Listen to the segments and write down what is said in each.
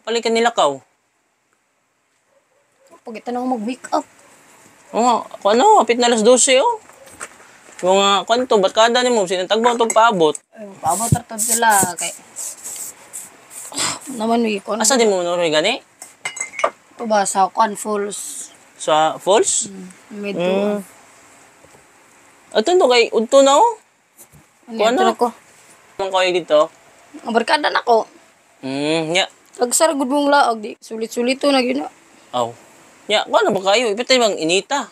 Pali ka nilakaw. Pagita na ako mag-make up. Oo, ako ano, apit na alas 12 oh. Yung mga kwanto, barkada ni mo, sinatagbaw itong paabot. Ay, paabot ra sila kay naman wi ko. Asa di mo nuroy gani? Ito ba sa Kwan Falls? Sa falls? Medyo. Ato to kay udto na oh. Ano Kuan na? ko? Man kayo dito. Ang barkada na ko. Nya. Tagsar gud mong laag di. Sulit-sulito na gyud na. Aw. Nya, kuan na ba kayo? Ipitay bang inita?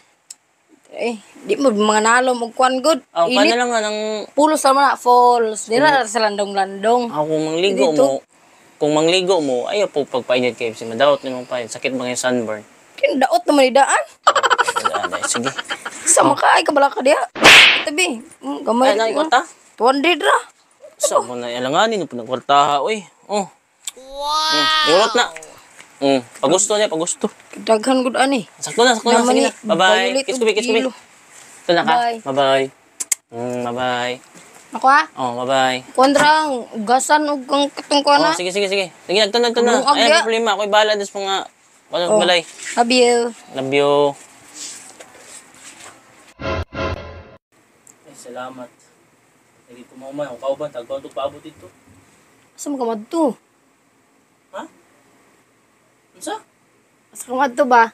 Eh, di mo mga nalo og kwan gud. Aw, kuan Init. na lang nga ng Pulos naman na falls. Di na sa landong-landong. ako kung mangligo Dito. mo. Kung mangligo mo, ayaw po pagpainit kayo. Si madaot ni mong pain. Sakit bang yung sunburn? Kindaot naman idaan. Wala, na, sige. Sa maka ay kabala ka diha. Tabi. Gamay. Ay, na, kwarta? 200 ra. Sa mo na alanganin po ng kwartaha, oy. Oh. Wow. Iurot na. Pagusto niya, pagusto. Daghan gud ani. Sakto na, sakto na. Naman Sige ni, na. Bye-bye. violet Kiss ko, kiss ko. ug ilo. Ito na ka. Bye. Bye-bye. Bye-bye. Ako ha. Oh, bye-bye. Kuan ra ang ugasan og ang katong kuan Oh, na. sige, sige, sige. Sige, nagto, nagto na. Lungag Ay, ya. problema. Ako'y bahala des mga ano, Oh. balay. Love you. Love you. Ay, salamat. Hindi ko mauman. Ako kauban. Tagbaw ito paabot dito. Asa man ka madto? Ha? Unsa? Asa ka madto ba?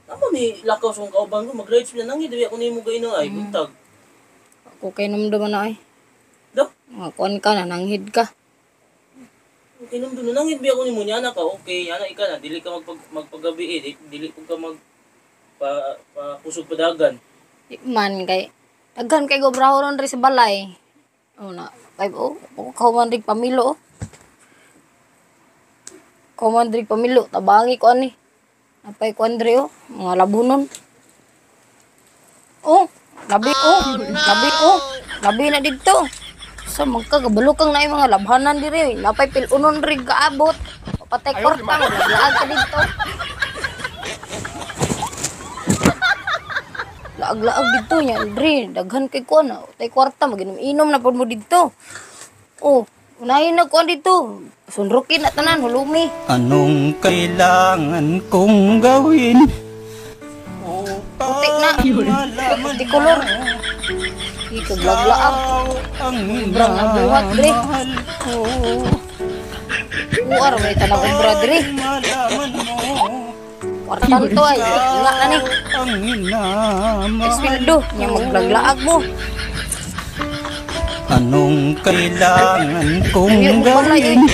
Amo ni lakaw sa akong kauban ko. Mag-rides na nangit. Dili ako nimo gaino ay. Buntag. Ako kay namdaman na ay. Do? Mga kuan ka na nanghid ka. Okay nang doon. Nangit biya ako nimo niya na ka. Okay, yana ika na. Dili ka magpagabi eh. Dili ko ka mag pa, pa kusog padagan. Di man kay daghan kay gobraho ron diri sa balay. Oh na, kay oh, ako kauman diri pamilo oh. Kauman diri pamilo, tabangi ko ani. Napay kuan diri oh, mga labunon. Oh, labi oh, labi oh, labi na didto. Sa magkagabalo kang na mga labhanan diri, napay pilunon diri gaabot. Patay kwarta, laglaag ka didto. Laag-laag dito niya, Andre. Daghan kay kuan na. Tay kwarta maginom-inom na pud mo didto. Oh, unahin na kuan dito. Sunrukin na tanan hulumi. Anong kailangan kong gawin Puti na. Malaman Di kolor. Ito laglaag. ang Sobrang nabuhat, dre. minamahal ko. Uar may tanang obra dre. Malaman mo Kwartan to ay. Nga na ni. ang minamahal Sweldo nya maglaglaag mo. Anong kailangan kong Ayaw mo balay gawin eh.